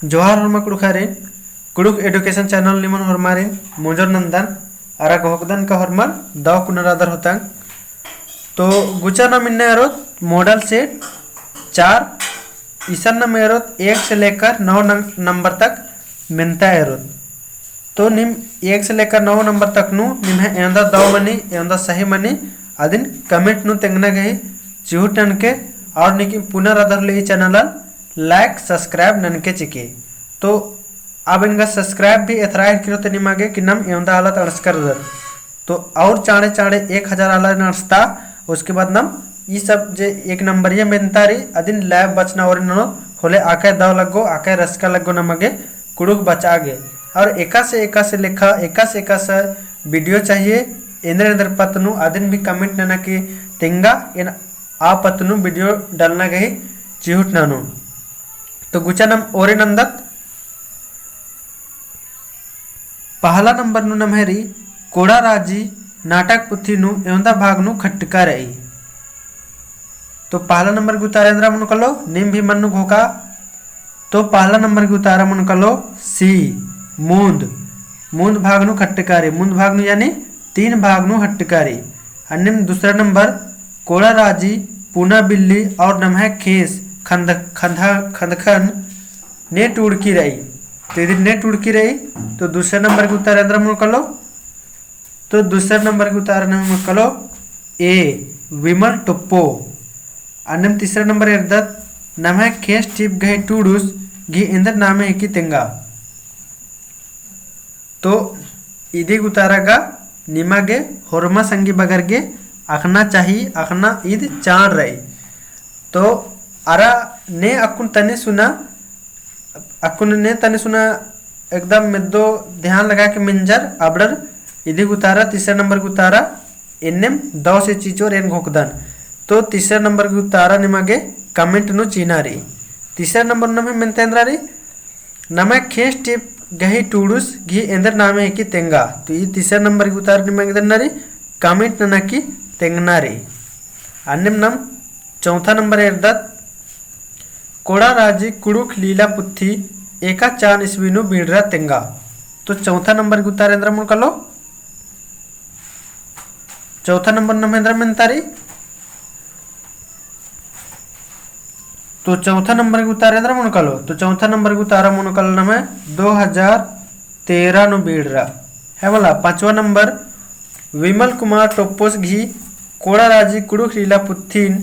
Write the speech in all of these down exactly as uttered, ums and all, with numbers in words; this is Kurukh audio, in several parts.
जोहार होरमा कुँड़ुख़ारिन, कुँड़ुख़ education channel निमन होरमारिन मोंजोर नन्दन, अरा घोखदन का होरमर दव कुना रअदर होतंग। तो गुचा नाम इन्ना एरोत model set चार, इसन नाम एरोत एक से लेकर नौ नं-, नंबर तक मेन्ता एरोत। तो नीम एक से लेकर नौ नंबर तक नू निम्है एवंदा दव मनी, एवंदा सही मनी, अदिन comment नू तेंगना गही चिहुट ननके, और नीकिम पुना रअदर ले ई channel like, subscribe ननके चिके। तो अब एंगा subscribe भी एथरा हेरकिरो ते निमा गे कि नम एवंदा आलत अंड़सकर रअदत। तो और चाँड़े चाँड़े एक हजार आलत अंड़सता, उसके बाद नम ई सब जे एक नंबरिया मेन्ता रई, अदिन live बचना ओरे ननोत होले आकय दव लग्गो, आकय रसका लग्गो नमा गे कुँड़ुख़ बचआ गे। और एकासे एकासे लेखा, एकासे एकासे video चाहिए, एन्देर एन्देर पत्त नू अदिन भी comment नना की तेंगा, एन आ पत्त नू video डालना गही चिहुट ननोन। तो गुचा नम ओरे नन्दत। पहला नंबर नू नम्है रई कोड़ा राजी नाटक पुथी नू एवंदा भाग नू खट्टका रई। तो पहला नंबर गे उतारा एन्दरा मनो कालो, नीम भी मन्नु घोखा। तो पहला नंबर गे उतारा मनो कालो C, मूंद। मूंद भाग नू खट्टका रई। मूंद भाग नू यानी तीन भाग नू खट्टका रई। अन्नेम दूसरा नंबर कोड़ा राजी, पूना बिल्ली और नम्है खेस खंद-, खंधा-, खंदखन ने टूड़की रई। तो इदिन ने टूड़की रई। तो दूसरा नंबर गे उतारा एन्दरा मनो कालो। तो दूसरा नंबर गे उतारा नम्है मनो कालो A, विमल टोप्पो। अन्नेम तीसरा नंबर एरदत, नम्है खेस टीप गही टूड़ुस गही एन्देर नामे हिकी तेंगा। तो इदी गे उतारा गा निमा गे होरमा संगी बगर गे अख़ना चाही, अख़ना ईद चाड़ रई। तो अरा ने अक्कुन तनी सुना, अक्कुन ने तनी सुना एकदम मेद्दो ध्यान लगा के मेंजर अबड़र इदी गे उतारा, तीसरा नंबर गे उतारा, एन्नेम दव से चिचोर एन घोखदन। तो तीसरा नंबर गे उतारा निमा गे comment नू चिअना रई। तीसरा नंबर नम्है मेन्ता एन्दरा रई, नम्है खेस टीप गही टूड़ुस गही एन्देर नामे हिकी तेंगा। तो ई तीसरा नंबर गे उतारा निमा गे देना रई, comment नना की तेंगना रई। अन्नेम नम चौथा नंबर एरदत, कोड़ा राजी कुँड़ुख़ लीला पुथी एका चान ईस्वी नू बीड़रा तेंगा। तो चौथा नंबर गे उतारा एन्दरा मनो कालो। चौथा नंबर नम्है एन्दरा मेन्ता रई। तो चौथा नंबर गे उतारा एन्दरा मनो कालो। तो चौथा नंबर गे उतारा मनो कालो नम्है दो हजार तेरह नू बीड़रा। है मला, पाँचवा नंबर विमल कुमार टोप्पोस गही कोड़ा राजी कुँड़ुख़ लीला पुथिन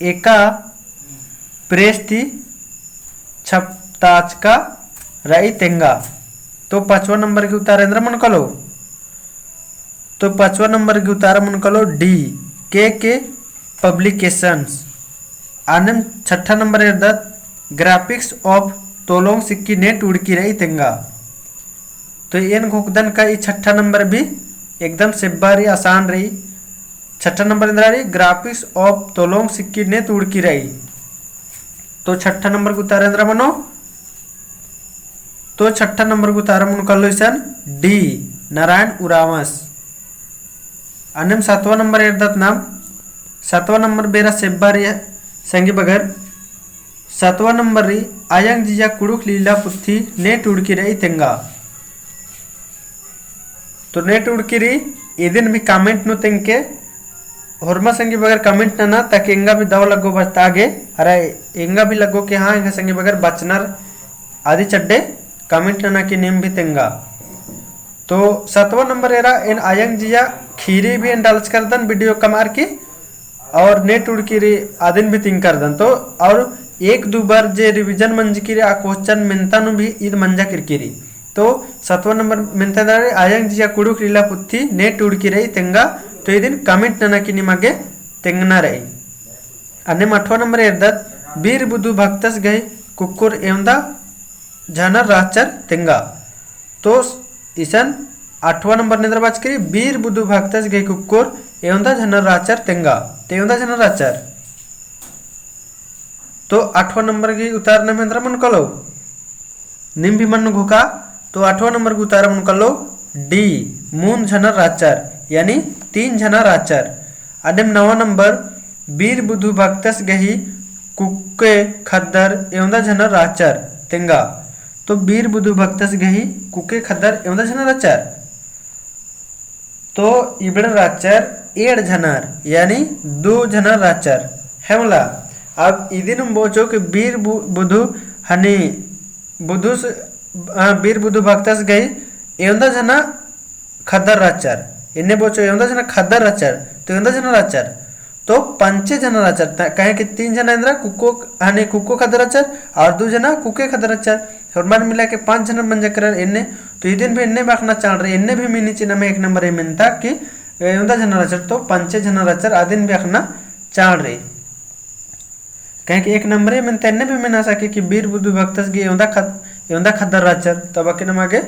एका press ती छपताचका रई तेंगा। तो पाँचवा नंबर गे उतारा एन्दरा मनो कालो। तो पाँचवा नंबर गे उतारा मनो कालो D, के के Publications। अन्नेम छठा नंबर एरदत, Graphics of तोलोंग सिक्की ने टूड़की रई तेंगा। तो एन घोखदन का ई छठा नंबर भी एकदम सेब्बा रई, आसान रई। छठा नंबर एन्दरा रई, Graphics of तोलोंग सिक्की ने टूड़की रई। तो छठा नंबर गे उतारा एन्दरा मनो। तो छठा नंबर गे उतारा मनो कालो इसन D, नारायण उरांवस। अन्नेम सातवाँ नंबर एरदत नाम, सातवाँ नंबर बेरा सेब्बा रई संगी बगर, सातवाँ नंबर रई आयंग जिया कुँड़ुख़ लीला पुथी ने टूड़की रई तेंगा। तो ने टूड़की रई, इदिन भी comment नू तेंगके, होरमा संगी बगर comment नना, ताकि एंगा भी दव लग्गो बचता आगे, अरा एंगा भी लग्गो कि हाँ, एंगा संगी बगर बचनर आदि चड्डे comment नना कि नीम भी तेंगा। तो सातवाँ नंबर एरा एन आयंग जिया ख़ीरी भी एन डालचकर दन video कमअर की, और ने टूड़की रई अदिन भी तिंगकर दन। तो और एक दू बार जे revision मंजकी रई आ question मेन्ता नू भी ईद मंजा केरकी रई। तो सातवाँ नंबर मेन्ता एन्दरा रई आयंग जिया कुँड़ुख़ लीला पुथी ने टूड़की रई तेंगा। तो इदिन comment नना कि निमा गे तेंगना रई। अन्नेम अठवाँ नंबर एरदत बीर बुधु भक्तस गही कुक्कोर एवंदा झनर रहचर तेंगा। तो इसन अठवाँ नंबर नू एन्दरा बाचकी रई, बीर बुधु भक्तस गही कुक्कोर एवंदा झनर रहचर तेंगा। तो एवंदा झनर रहचर। तो अठवाँ नंबर गही उतारा नम्है एन्दरा मनो कालो। नीम भी मन्नु घोखा। तो अठवाँ नंबर गही उतारा मनो कालो D, मूंद झनर रहचर, यानी तीन झनर रहचर। अन्नेम नवाँ नंबर, बीर बुधु भक्तस गही कुक्कोय ख़द्दर एवंदा झनर रहचर। तेंगा। तो बीर बुधु भक्तस गही कुके खद्दर एवंदा झना रहचर? तो इबड़न रहचर एंड़ झनर, यानी दो झनर रहचर। है मला, अब इदिन बोचो कि बीर बु-, बुधु हनी बुधुस, अ, बीर बुधु भक्तस गही एवंदा झना खद्दर रहचर। एन्ने बोचो एवंदा झना खद्दर रहचर, तो एवंदा झना रहचर? तो पंचे झना रहचर, त-, काहे कि तीन झना एन्दरा कुक्को, हने कुक्को खद्दर रहचर, और दू झना कुके खद्दर रहचर। होरमर मिला के पाँच झना मंजा केरर एन्ने, तो इदिन भी एन्ने भी अख़ना चाड़ रई, एन्ने भी मिनी चिन्हा में एक नंबर ए मेन्ता कि एवंदा झना रहचर, तो पंचे झना रहचर, अदिन भी अख़ना चाड़ रई। काहे कि एक नंबरे मेन्ता एन्ने भी मेना सके कि बीर बुधु भक्तस गही एवंदा खद-, एवंदा खद्दर रहचर, तब अके नमा गे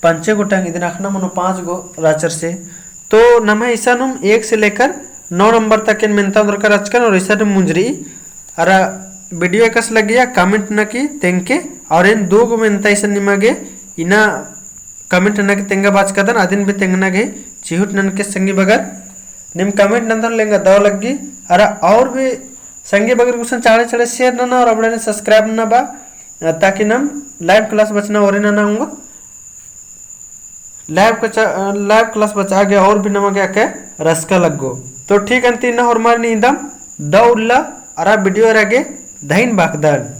पंचे गोटंग, इदिन अख़ना मनो पाँच गो रहचर से। तो नम्है इसानुम एक से लेकर नौ नंबर तक एन मेन्ता दरकार रहचकन और इसानुम मुंजरी। अरा video एकासे लग्गिया comment नना की तेंगके, और एन दो गो मेन्ता इसन निमा गे इन्ना comment नना की तेंगा बाचकादन, अदिन भी तेंगना गे चिहुट ननके संगी बगर। नीम comment नन्दन लेंगा दव लग्गी। अरा और भी संगी बगर गुसन चाड़े चाड़े share नना और अबड़ाने subscribe नना बा, अ, ताकि नम live class बचना ओरे नना ओंगो। Live का चा-, अ, live class बचा गे और भी नमा गे अके रसका लग्गो। तो ठीक अन्ती इन्ना होरमारिन इदम दव उल्ला अरा video एरा गे धइन बाकदन।